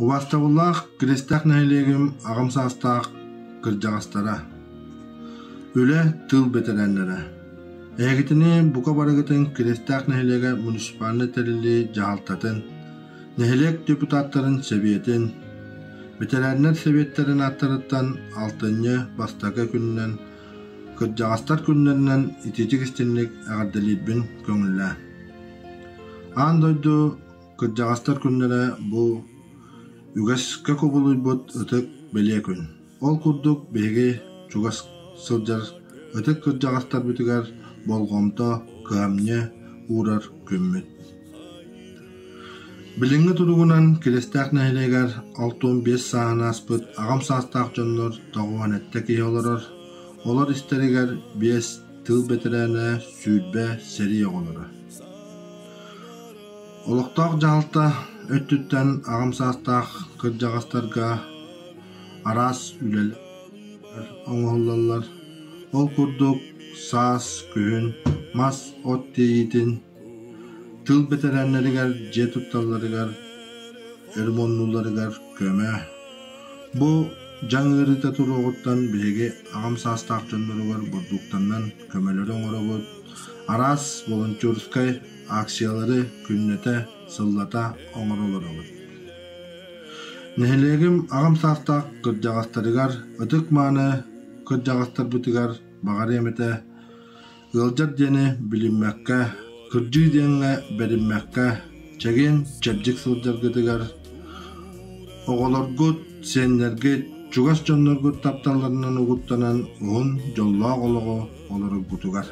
Убаастабыллаах Киристээх нэһилиэгим аҕам саастаах кырдьаҕастара, үлэ, тыыл бэтэрээннэрэ! Эһигитини бука барыгытын Киристээх нэһилиэгэ муниципальнай тэриллии дьаһалтатын, нэһилиэк депутаттарын сэбиэтин, бэтэрээннэр сэбиэттэрин ааттарыттан алтынньы бастакы күнүнэн кырдьаҕастар күннэринэн итиитик истиҥник эҕэрдэлиирбин көҥүллээ. Аан дойду Кырдьаҕастар күннэрэ бу үгэскэ кубулуйбут ытык бэлиэ күн. Ол курдук биһиги чугас сылдьар ытык кырдьаҕастарбытыгар болҕомто, кыһамньы уурар күммүт. Билиҥҥи туругунан Киристээх нэһилиэгэр 65 сааһын ааспыт аҕам саастаах дьоннор 97 киһи олорор, олор истэригэр биэс тыыл бэтэрээнэ, 20 сэрии оҕолоро. Олохтоох дьаһалта өттүттэн аҕам саастаах кырдьаҕастарга араас үлэлэр оҥоһуллаллар. Ол курдук саас, күһүн мас, от тиэйиитин, тыыл бэтэрээннэригэр дьиэ тутталларыгар, ремоннуулларыгар көмө. Бу дьаҥ ыарыыта туруоҕуттан биһиги аҕам саастаах дьонноругар бордууктанан көмөлөрү оҥоробут, араас волонтерскай акциялары күннэтэ, сыллата оҥоро олоробут. Нэһилиэгим аҕам саастаах кырдьаҕастарыгар, ытык-мааны кырдьаҕастарбытыгар баҕарыам этэ, ыалдьар диэни билиммэккэ, кырдьыы диэҥҥэ бэриммэккэ, чэгиэн, чэбдик сылдьаргытыгар, оҕолоргут, сиэннэргит, чугас дьонноргут тапталларынан угуттанан уһун, дьоллоох олоҕу олороргутугар.